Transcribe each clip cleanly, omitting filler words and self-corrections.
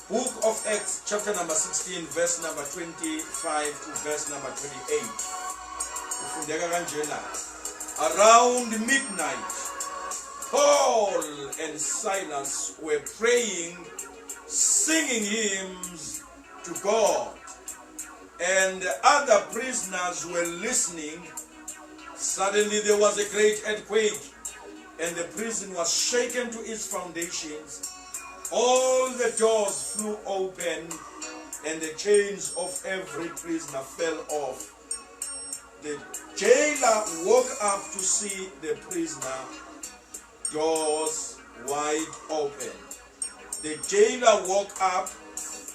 Book of Acts chapter number 16 verse number 25 to verse number 28. Ufundeka kanjena. Around midnight, Paul and Silas were praying, singing hymns to God, and other prisoners were listening. Suddenly there was a great earthquake, and the prison was shaken to its foundations. All the doors flew open, and the chains of every prisoner fell off. The jailer woke up to see the prisoner doors wide open. The jailer woke up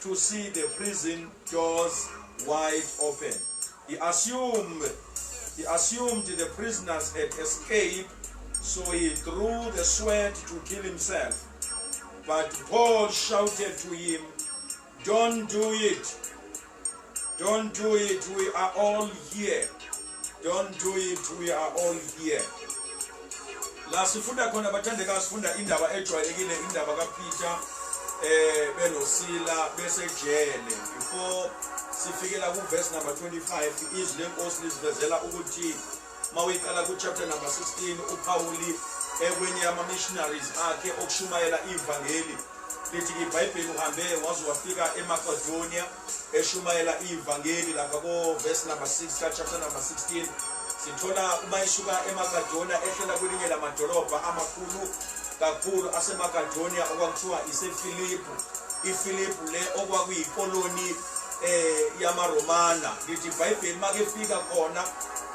to see the prison doors wide open. He assumed the prisoners had escaped, so he drew the sword to kill himself. But Paul shouted to him, "Don't do it. Don't do it. We are all here. Don't do it. We are all here." La sifunda khona, bathandeka, sifunda indaba ejwayelekile, indaba kaPeter benoSila besejele. Before sifikela ku verse number 25, izwi lenkosi lisivezela ukuthi mawuyiqala ku chapter number 16, uPauli ekwenye yama missionaries akhe okushumayela ivangeli, lithi iBhayibheli uhambe waze wafika eMacedonia eshumayela ivangeli. Lapha ko verse number 6 ka chapter number 16, sithola uma isuka eMacedonia ehlela kwelinye lamadolobha amakhulu kakhulu aseMacedonia okwakuthiwa iseFilipu. IFilipu le okwakuyikoloni yamaRomana. Lithi iBhayibheli makefika khona,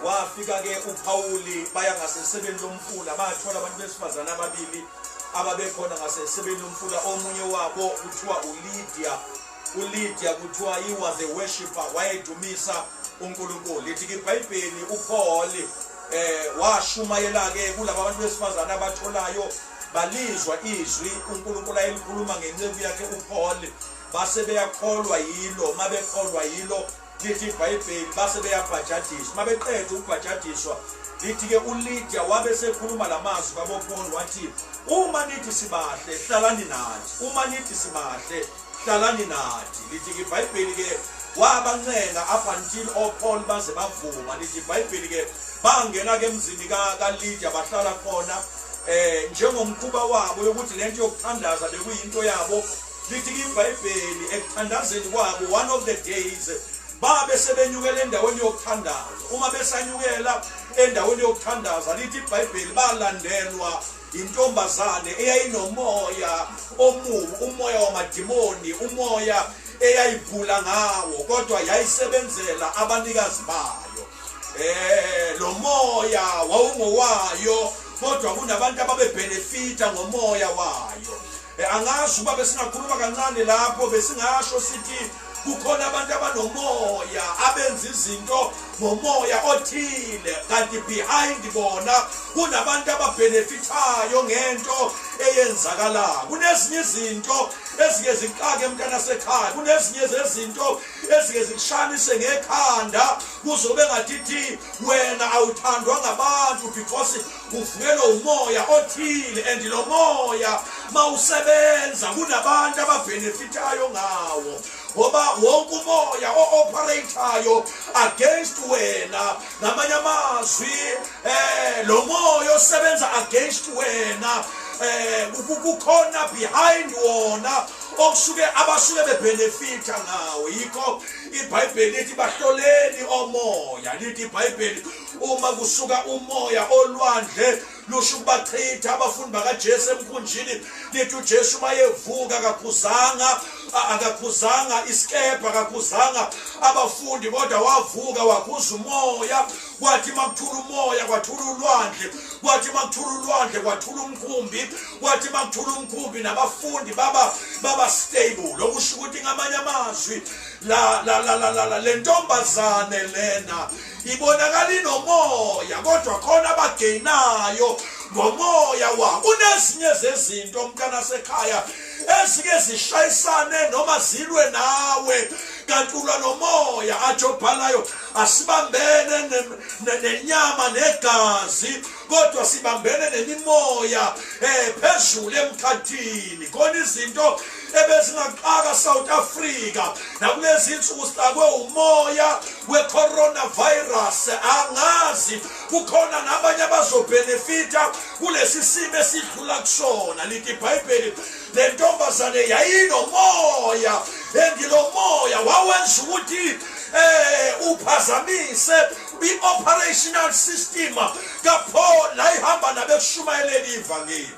wafika ke uPauli baya ngasesebeni lomfula, bathola abantu besifazana ababili ababekhona ngasesebeni lomfula. Omunye wabo kuthiwa uLydia. uLydia kuthiwa he was a worshipper, wayedumisa uNkulunkulu. Lithi ke iBhayibheli uPaul washumayela ke kulabo abantu besifazana abatholayo, balizwa izwi uNkulunkulu ayelikhuluma ngenceku yakhe uPaul, base beyakholwa yilo. Mabekholwa yilo, lithi iBhayibheli base beyabhajadiswa. Mabeqeda ukubhajadiswa, lithi ke uLydia wabe sekhuluma lamazwi kaboPaul, wathi, "Uma nithi sibahle, hlalani nathi. Uma nithi sibahle, hlalani nathi." Lithi ke iBhayibheli ke wabancenga up until oPaul baze bavuma. Lithi iBhayibheli ke bangena ke emzini kaLydia, bahlala khona njengomkhuba wabo yokuthi lento yokuthandaza bekuyinto yabo. Lithi ke iBhayibheli ekuthandazeni kwabo, one of the days babe sebenyukela endaweni yokuthandaza. Uma besanyukela endaweni yokuthandaza, lithi iBhayibheli balandelwa intombazane eyayinomoya omubi, umoya wamadimoni, umoya eyayibhula ngawo, kodwa yayisebenzela abanikazi bayo. Lo moya wawungowayo, kodwa kunabantu ababebenefita ngomoya wayo. Angazi uba besingakhuluma kancane lapho, besingasho sithi kukhona abantu abanomoya abenza izinto ngomoya othile, kanti behind bona kunabantu ababenefithayo ngento eyenzakalayo. Kunezinye izinto ezike zixake mntana sekhaya, kunezinye zezinto ezike zikushanise ngekhanda, kuzobe ngathithi wena awuthandwa ngabantu because uvukelwe umoya othile, and lo moya mawusebenza kunabantu ababenefithayo ngawo, ngoba wonke umoya o-operatayo against wena, ngamanye amazwi lo moya osebenza against wena, kukhona behind wona okusuke abasuke bebenefita ngawo. Yikho iBhayibheli lithi bahloleni omoya. Lithi iBhayibheli uma kusuka umoya olwandle lusho ukubachitha abafundi bakaJesu emkhunjini, lithi uJesu mayevuka akakhuzanga isikebhe, akakhuzanga abafundi, kodwa wavuka wakhuza umoya. Kwathi makuthula umoya, kwathula ulwandle. Kwathi makuthula ulwandle, kwathula umkhumbi. Kwathi makuthula umkhumbi, nabafundi baba stable. Okusho ukuthi ngamanye amazwi la la la la la le ntombazane lena ibonakala inomoya, kodwa khona abagainayo ngomoya wa. Kunezinye zezinto, mntana sekhaya, ezike zishayisane noma zilwe nawe, kanti ulwa nomoya. Athi obhalayo asibambene nenyama negazi, kodwa sibambene nemimoya phezulu emkhathini. Khona izinto ebezingaqaka South Africa nakulezi insuku sixakwe umoya we-coronavirus. Angazi kukhona nabanye abazobhenefitha kulesi simo esidlula kusona. Lithi iBhayibheli le ntombazane yayinomoya, and lo moya wawenza ukuthi uphazamise i-operational system kaPaul la ihamba nabekushumayeleni ivangeli.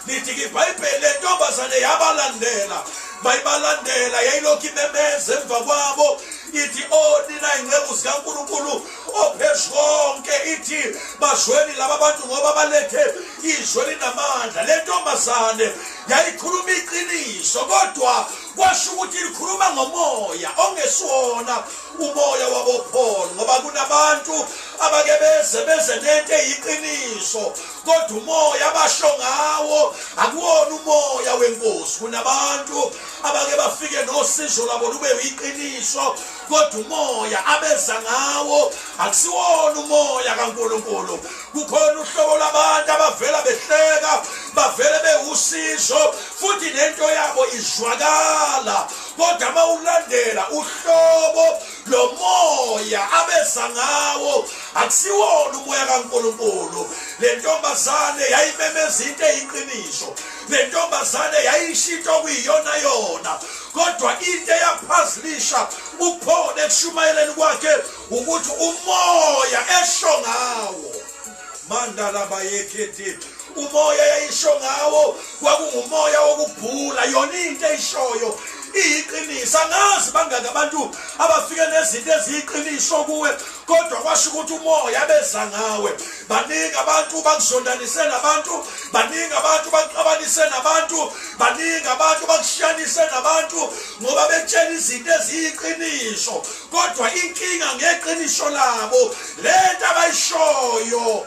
Lithi iBhayibheli le ntombazane yabalandela, bayibalandela, yayilokhu imemeza emva kwabo ithi, "O nina inceku zikaNkulunkulu ophezu konke," ithi, "bazweni laba bantu ngoba balethe izwi elinamandla." Le ntombazane yayikhuluma iqiniso, kodwa kwasho ukuthi likhuluma ngomoya ongesiwona umoya waboPaul, ngoba kunabantu abake beze nento eyiqiniso, kodwa umoya abasho ngawo akuwona umoya wenkosi. Kunabantu abake bafike nosizo labo lube yiqiniso, kodwa umoya abeza ngawo akusiwona umoya kaNkulunkulu. Kukhona uhlobo lwabantu abavela behleka, bavele bewusizo, futhi nento yabo izwakala, kodwa mawulandela uhlobo lomoya abeza ngawo akusiwona umoya kaNkulunkulu. Le ntombazane yayimemeza into eyiqiniso, le ntombazane yayisho into okuyiyona yona, kodwa into eyaphazilisha uPaul ekushumayeleni kwakhe ukuthi umoya esho ngawo, mandala bayekhethi, umoya yayisho ngawo kwakungumoya wokubhula. Yona into eyishoyo iyiqiniso. Angazi bangaki abantu abafike nezinto eziyiqiniso kuwe, kodwa kwasho ukuthi umoya abeza ngawe. Baningi abantu bakuzondanise nabantu, baningi abantu baxabanise nabantu, baningi abantu bakushiyanise nabantu ngoba betshela izinto eziyiqiniso, kodwa inkinga ngeqiniso labo, lento abayishoyo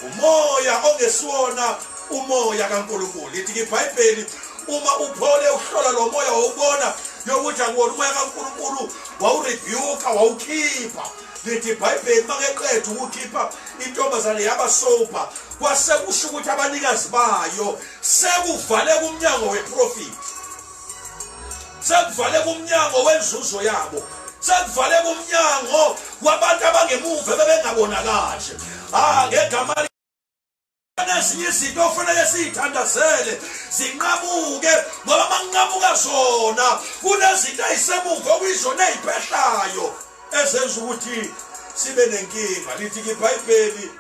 umoya ongesiwona umoya kaNkulunkulu. Lithi iBhayibheli uma uPaul uhlola lo moya, wawubona yokuthi akuwona umoya kaNkulunkulu, wawurebuka, wawukhipha. Lithi iBhayibheli makeqeda ukukhipha, intombazane yaba sober. Kwase kusho ukuthi abanikazi bayo sekuvaleka umnyango weprofit, sekuvaleka umnyango wenzuzo yabo, sekuvaleka umnyango wabantu abangemuva bebengabonakali. Ah, ngegama nezinye izinto ofanele siyithandazele zinqamuke, ngoba makunqamuka zona kunezinto ezisemuva okuyizona ey'phehlayo ezenza ukuthi sibe nenkinga. Lithi iBhayibheli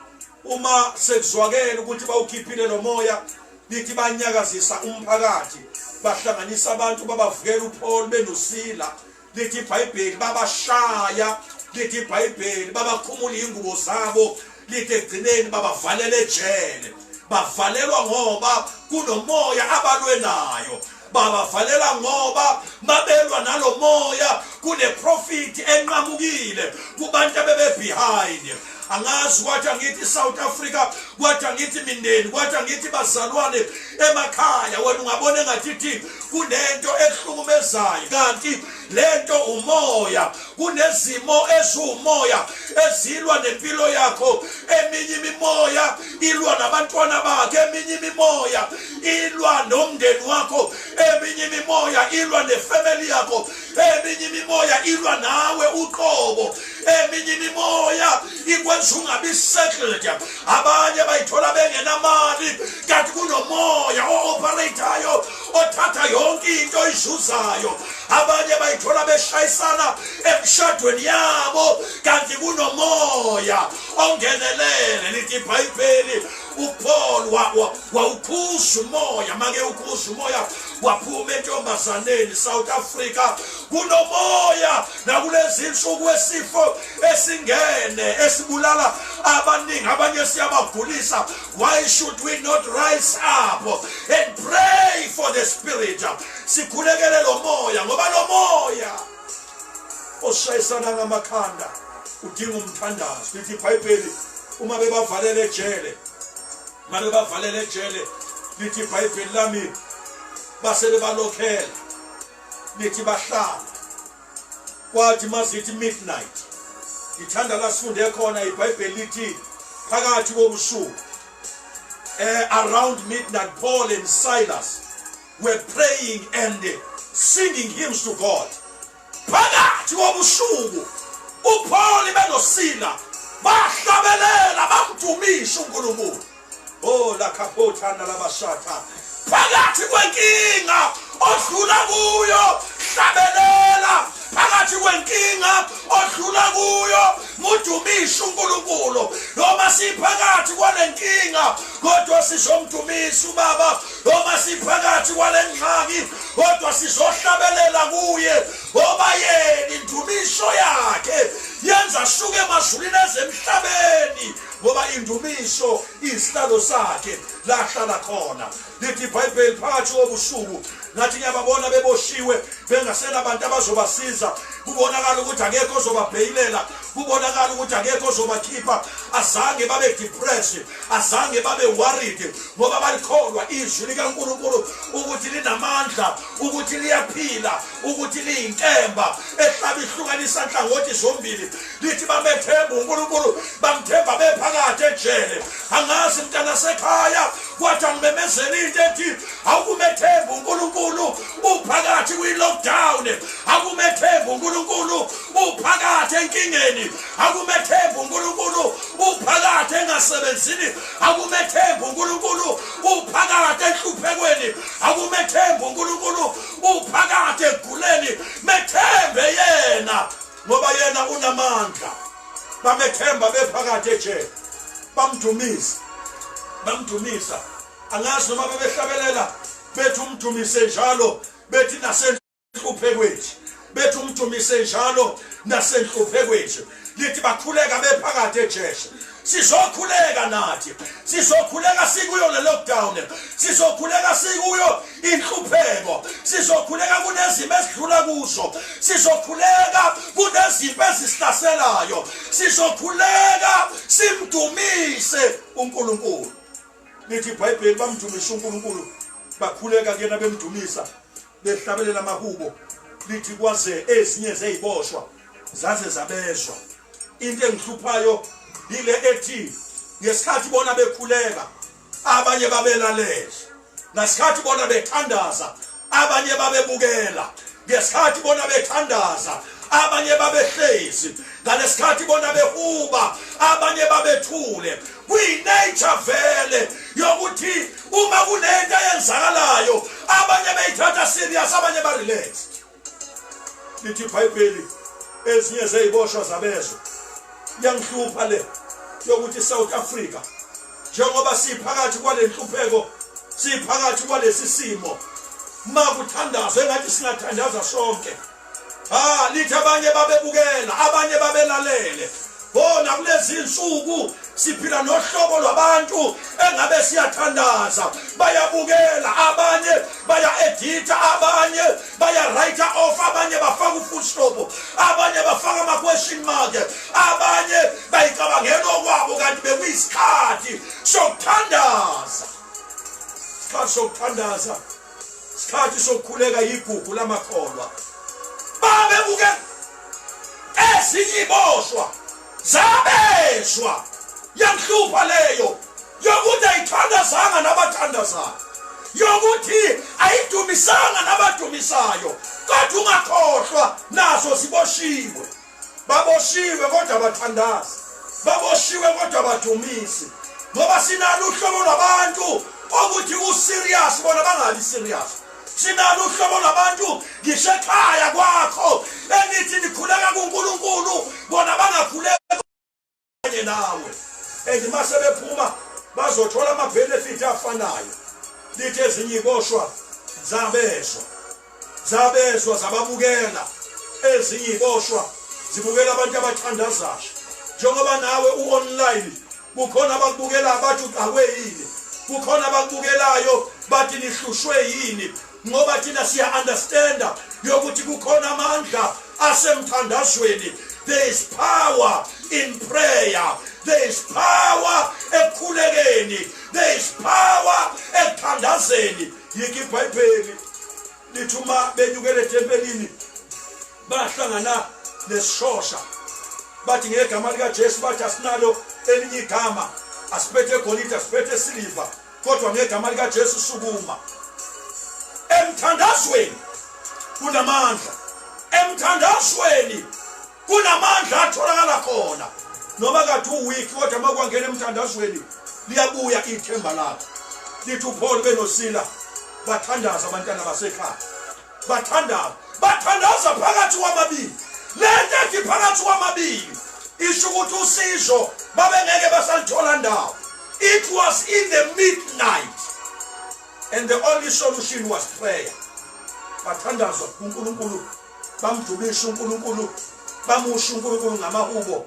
uma sekuzwakele ukuthi bawukhiphile lo moya, lithi banyakazisa umphakathi, bahlanganisa abantu, babavukela uPaul benoSila. Lithi iBhayibheli babashaya, lithi iBhayibheli babakhumula ingubo zabo, lithi ekugcineni babavalela ejele. Bavalelwa ngoba kunomoya abalwe nayo, babavalela ngoba babelwa nalo moya, kuneprofit enqamukile kubantu abebe behind. Angazi, kwathi angithi South Africa, kwathi angithi mindeni, kwathi angithi bazalwane emakhaya, wena ungabona engathi kunento ehlukumezayo, kanti lento umoya. Kunezimo eziwumoya ezilwa nempilo yakho. Eminye imimoya ilwa nabantwana bakhe, eminye imimoya ilwa nomndeni wakho, eminye imimoya ilwa nefamily yakho, eminye imimoya ilwa nawe uqobo, eminye imimoya ikwenza ungabi settled. Abanye bayithola bengenamali, kanti kunomoya o-operatayo othatha yonke into oyizuzayo. Abanye bayithola beshayisana emshadweni yabo, kanti kunomoya ongenelele. Lithi iBhayibheli uPaul wawukhuza umoya, make ukhuza umoya waphuma entombazaneni. South Africa, kunomoya nakulezi insuku wesifo esingene esibulala abaningi, abanye siyabagulisa. Why should we not rise up and pray for the spirit? Sikhulekele lo moya, ngoba lo moya osishayisana ngamakhanda udinga umthandazo. Lithi iBhayibheli uma bebavalele ejele, uma bebavalele ejele, lithi iBhayibheli lami Base bebalokhela, lithi bahlala kwathi mazithi midnight. Ngithanda la sifunde khona iBhayibheli lithi phakathi kobusuku, around midnight, Paul and Silas were praying and singing hymns to God. Phakathi kobusuku uPaul benoSila bahlabelela, bamdumisha uNkulunkulu. Oh, la kaphothana labashatha. Phakathi kwenkinga odlula kuyo, hlabelela. Phakathi kwenkinga odlula kuyo, mudumisha uNkulunkulu. Noma siphakathi kwalenkinga, kodwa sizomdumisa ubaba. Noma siphakathi kwalengxaki, kodwa sizohlabelela kuye, ngoba yena indumiso yakhe yenza suke emazulwini ezemhlabeni, ngoba indumiso isihlalo sakhe lahlala khona. Lithi iBhayibheli phakathi kobusuku, ngathi ngiyababona beboshiwe, bengasenabantu abazobasiza, kubonakala ukuthi akekho ozobabheyilela, kubonakala ukuthi akekho ozobakhipha. Azange babe depressed, azange babe worried, ngoba balikholwa izwi likaNkulunkulu ukuthi linamandla, ukuthi liyaphila, ukuthi liyinkemba ehlaba ihlukanisa nhlangothi zombili. Lithi bamethemba uNkulunkulu, bamthemba bephakathi ejele. Angazi mntana sekhaya, kwathi angimemezela into ethi awukumethemba uNkulunkulu uphakathi kwi-lockdown, akumethemba uNkulunkulu uphakathi enkingeni, akumethemba uNkulunkulu uphakathi engasebenzini, akumethemba uNkulunkulu uphakathi enhluphekweni, akumethemba uNkulunkulu uphakathi eguleni. Methembe yena, ngoba yena unamandla. Bamethemba bephakathi ejele, bamdumisa, bamdumisa. Angazi noma bebehlabelela bethi umdumise njalo, bethi nasenhluphekweni, bethi umdumise njalo nasenhluphekweni. Lithi bakhuleka bephakathi ejele. Sizokhuleka nathi, sizokhuleka sikuyo le lockdown, sizokhuleka sikuyo inhlupheko, sizokhuleka kunezimo esidlula kuzo, sizokhuleka kunezimpi ezisihlaselayo, sizokhuleka simdumise uNkulunkulu. Lithi iBhayibheli bamdumisa uNkulunkulu, bakhuleka kuyena bemdumisa, behlabelela amahubo. Lithi kwaze ezinye zeyiboshwa zaze zabezwa. Into engihluphayo yile ethi ngesikhathi bona bekhuleka, abanye babelalela. Ngesikhathi bona bethandaza, abanye babebukela. Ngesikhathi bona bethandaza, abanye babehlezi. Ngalesikhathi bona behuba, abanye babethule. Kuyi-nature vele yokuthi uma kunento eyenzakalayo, abanye beyithatha serious, abanye ba-relax. Lithi iBhayibheli ezinye zeyiboshwa zabezwa. Yangihlupha le yokuthi South Africa, njengoba siphakathi kwale nhlupheko, siphakathi kwalesi simo, makuthandazwe engathi singathandaza sonke. Ah, lithi abanye babebukela, abanye babelalele. Bona kulezi insuku siphila nohlobo lwabantu engabe siyathandaza, bayabukela, abanye baya-editha, abanye baya-write off, abanye bafaka u-full stop, abanye bafaka ama-question mark, abanye bayicabangela okwabo, kanti bekuyisikhathi sokuthandaza. Isikhathi sokuthandaza, isikhathi sokukhuleka, yigugu lamakholwa. Babebuke ezinye iboshwa zabezwa. Yangihlupha leyo yokuthi ayithandazanga nabathandazayo, yokuthi ayidumisanga nabadumisayo, kodwa ungakhohlwa nazo ziboshiwe. Baboshiwe kodwa bathandazi, baboshiwe kodwa badumisi, ngoba sinalo uhlobo lwabantu okuthi u-serious, bona bangabi serious. Sinalo uhlobo lwabantu ngisho ekhaya kwakho enithi nikhuleka kuNkulunkulu, bona bangakhuleka kanye nawe, and mase bephuma bazothola ama-benefit afanayo. Lithi ezinye iboshwa zabezwa, zabezwa, zababukela. Ezinye iboshwa zibukela abantu abathandazayo. Njengoba nawe u-online, kukhona abakubukela bathi uqakwe yini, kukhona abakubukelayo bathi nihlushwe yini, ngoba thina siya-understanda yokuthi kukhona amandla asemthandazweni. There is power in prayer, there is power ekukhulekeni, there is power ekuthandazeni. Yikho iBhayibheli Lithi uma benyukele ethempelini bahlangana nesishosha, bathi ngegama likaJesu, bathi asinalo elinye igama, asiphethe egolide, asiphethe esiliva, kodwa ngegama likaJesu sukuma. Emthandazweni kunamandla, emthandazweni kunamandla atholakala khona. Noma kade uweak, kodwa uma kwangena emthandazweni liyabuya ithemba lakho. Lithi uPaul benoSila bathandaza, abantwana basekhaya bathandaza, bathandaza phakathi kwamabili. Lento ethi phakathi kwamabili isho ukuthi usizo babengeke basalithola ndawo. It was in the midnight and the only solution was prayer. Bathandazwa kuNkulunkulu, bamdumisa uNkulunkulu, bamusha uNkulunkulu ngamahubo,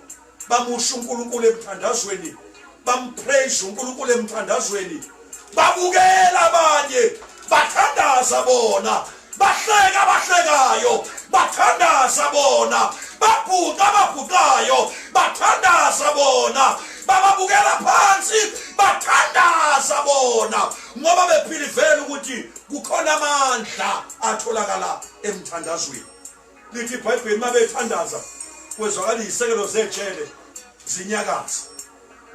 bamusha uNkulunkulu emthandazweni, bampraise uNkulunkulu emthandazweni, babukela abanye bathandaza bona, bahleka abahlekayo bathandaza bona, babhuqa ababhuqayo bathandaza bona, bababukela phansi bathandaza bona, ngoba bephilivela ukuthi kukhona amandla atholakala emthandazweni. Lithi iBhayibheli uma bethandaza kwezwakala izisekelo zejele zinyakaza.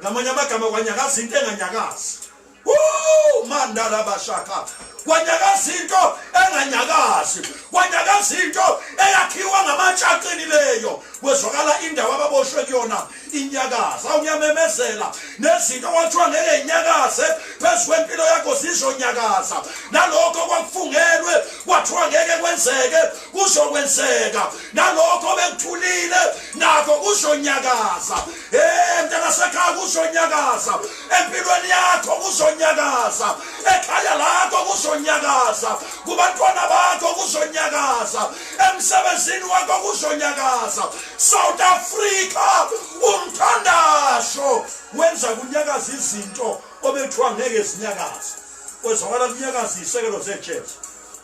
Ngamanye amagama kwanyakaza into enganyakazi. Woo, mandala bashaka. Kwanyakaza into enganyakazi, kwanyakaza into eyakhiwa ngamatshe aqinileyo. Kwezwakala indawo ababoshwe kuyona inyakaza. Awuyamemezela nezinto kwathiwa ngeke inyakaze phezu kwempilo yakho zizonyakaza, nalokho kwakufungelwe kwathiwa ngeke kwenzeke kuzokwenzeka, nalokho bekuthulile nakho kuzonyakaza. Hey mntanasekhaya, kuzonyakaza empilweni yakho, kuzonyakaza ekhaya lakho, kuzonyakaza kubantwana bakho, kuzonyakaza emsebenzini wakho, kuzonyakaza. South Africa, umthandazo wenza kunyakaza izinto obethiwa ngeke zinyakaze. Kwezwakala kunyakaza izisekelo zejele.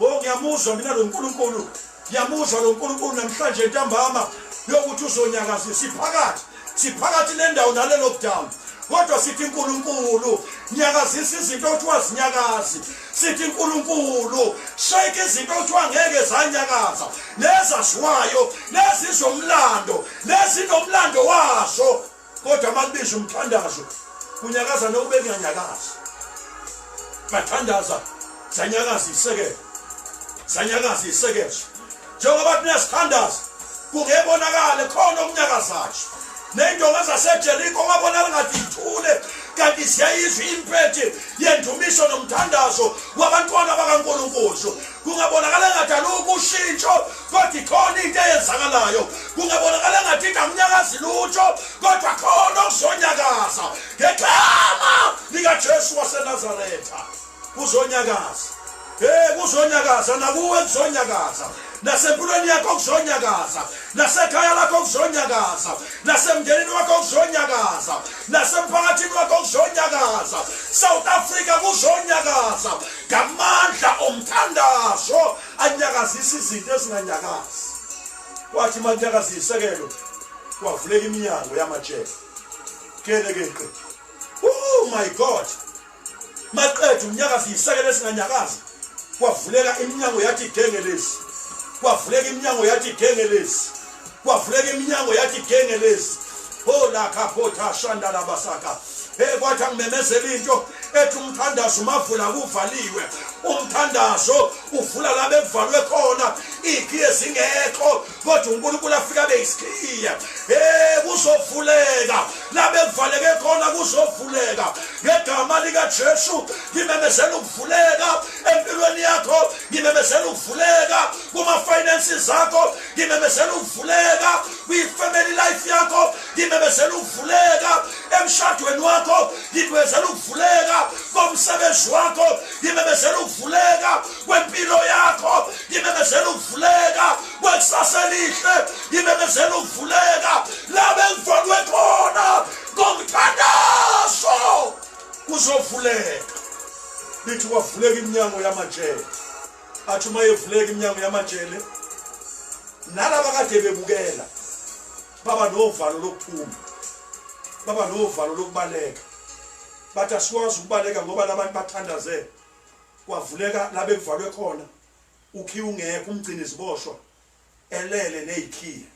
Oh, ngiyamuzwa mina lo nkulunkulu, ngiyamuzwa lo nkulunkulu namhlanje ntambama yokuthi uzonyakazisa. Siphakathi, siphakathi nendawo nale lockdown, kodwa sithi uNkulunkulu nyakazisa izinto okuthiwa zinyakazi. Sithi uNkulunkulu shake izinto okuthiwa ngeke zanyakaza, nezaziwayo, nezizomlando, nezinomlando wazo, kodwa makubiza umthandazo kunyakaza nokube kunganyakazi. Bathandaza zanyakaza isekelo, zanyakaza isekelo. Njengoba thina sithandaza kungebonakale khona okunyakazayo, ney'ndonga zaseJeriko kwabonakala ngathi ithule, kanti ziyayizwa impethe yendumiso nomthandazo wabantwana bakaNkulunkulu. Kungabonakala ngathi alukho ushintsho, kodwa ikhona into eyenzakalayo. Kungabonakala ngathi into akunyakazi lutho, kodwa khona okuzonyakaza ngegama likaJesu waseNazaretha. Kuzonyakaza, hey, kuzonyakaza nakuwe, kuzonyakaza nasempilweni yakho, kuzonyakaza nasekhaya lakho, kuzonyakaza nasemndenini wakho, kuzonyakaza nasemphakathini wakho, kuzonyakaza South Africa, kuzonyakaza ngamandla omthandazo anyakazisa izinto ezinganyakazi. Kwathi manyakaza isekelo kwavuleka iminyango yamajele. Kelekeqe, oh my God, maqeda umnyakazo isekelo esinganyakazi, kwavuleka iminyango yathi gengelezi, kwavuleka iminyango yathi gengelezi, kwavuleka iminyango yathi gengelezi. Oh la kaphotha shanda labasaka. Hey, kwathi angimemezela into ethi umthandazo umavula kuvaliwe, umthandazo uvula la bekuvalwe khona, ikhiye zingekho, kodwa uNkulunkulu afika beyisikhiye. Hey, kuzovuleka la bekuvaleke khona, kuzovuleka ngegama likaJesu. Ngimemezela ukuvuleka empilweni yakho, ngimemezela ukuvuleka kuma finances akho, ngimemezela ukuvuleka kwi-family life yakho, ngimemezela ukuvuleka emshadweni wakho, ngimemezela ukuvuleka komsebenzi wakho, ngimemezela ukuvuleka kwempilo yakho, ngimemezela ukuvuleka kwekusasa elihle, ngimemezela ukuvuleka la bekuvalwe khona ngomthandazo kuzovuleka. Lithi kwavuleka iminyango yamajele. Athi uma yevuleka iminyango yamajele, nalaba kade bebukela baba novalo lokuphuma, baba novalo lokubaleka, bathi asikwazi ukubaleka ngoba labantu bathandaze kwavuleka la bekuvalwe khona. Ukhiye ungekho umgcini ziboshwa elele nezikhiye.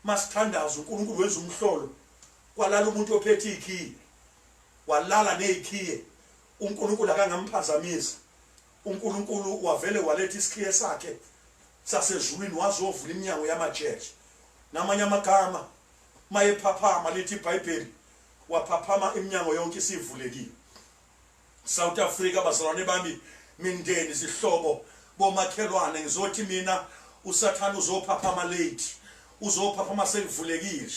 Masithandaza uNkulunkulu wenza umhlolo kwalala umuntu ophethe ikhiye. Walala nezikhiye. uNkulunkulu akangamphazamisa. uNkulunkulu wavele waletha isikhiye sakhe sasezulwini wazovula iminyango yamajele. Ngamanye amagama mayephaphama lithi iBhayibheli waphaphama iminyango yonke isivulekile. South Africa bazalwane bami mindeni zihlobo bomakhelwane ngizothi mina usathane uzophaphama late uzophaphama sekuvulekile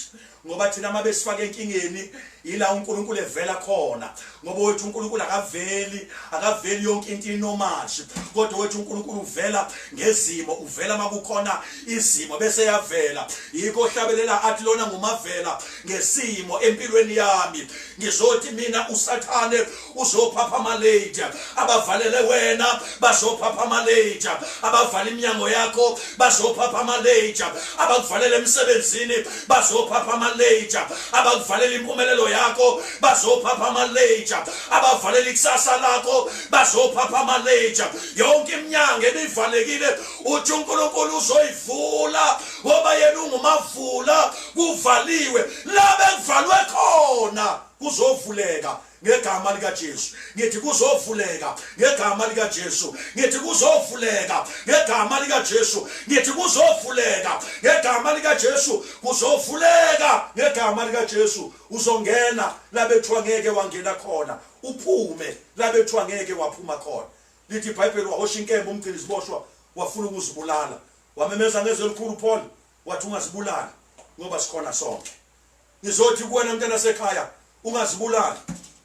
ngoba thina uma besifaka enkingeni yila uNkulunkulu evela khona ngoba wethu uNkulunkulu akaveli akaveli yonke into inomashi kodwa wethu uNkulunkulu uvela ngezimo uvela makukhona izimo bese yavela yikho ohlabelela athi lona ngumavela ngesimo empilweni yami ngizothi mina usathane uzophaphama late abavalele wena bazophaphama late abavala iminyango yakho bazophaphama late abakuvalela emsebenzini bazophaphama late abakuvalela impumelelo yakho bazophaphama late abavalela ikusasa lakho bazophaphama late yonke iminyango ebivalekile uthi uNkulunkulu uzoyivula ngoba yena ungumavula kuvaliwe la bekuvalwe khona kuzovuleka ngegama likaJesu ngithi kuzovuleka ngegama likaJesu ngithi kuzovuleka ngegama likaJesu ngithi kuzovuleka ngegama likaJesu kuzovuleka ngegama likaJesu uzongena labethwa ngeke wangena khona uphume labethwa ngeke waphuma khona lithi iBhayibheli wahosha inkemba umgcini ziboshwa wafuna ukuzibulala wamemeza ngezwi elikhulu Paul wathi ungazibulali ngoba sikhona sonke ngizothi kuwena mntana sekhaya ungazibulali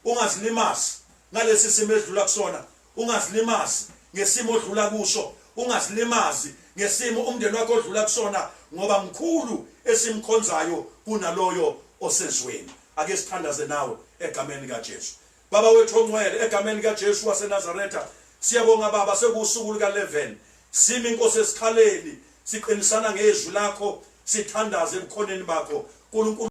ungazilimazi ngalesi simo edlula kusona ungazilimazi ngesimo odlula kuso ungazilimazi ngesimo umndeni wakho odlula kusona ngoba mkhulu esimkhonzayo kunaloyo osezweni ake sithandaze nawe egameni likaJesu Baba wethu ongcwele egameni likaJesu waseNazaretha siyabonga baba sekuwusuku luka-11 simi inkosi esikhaleni siqinisana ngezwi lakho sithandaze ebukhoneni bakho uNkulunkulu.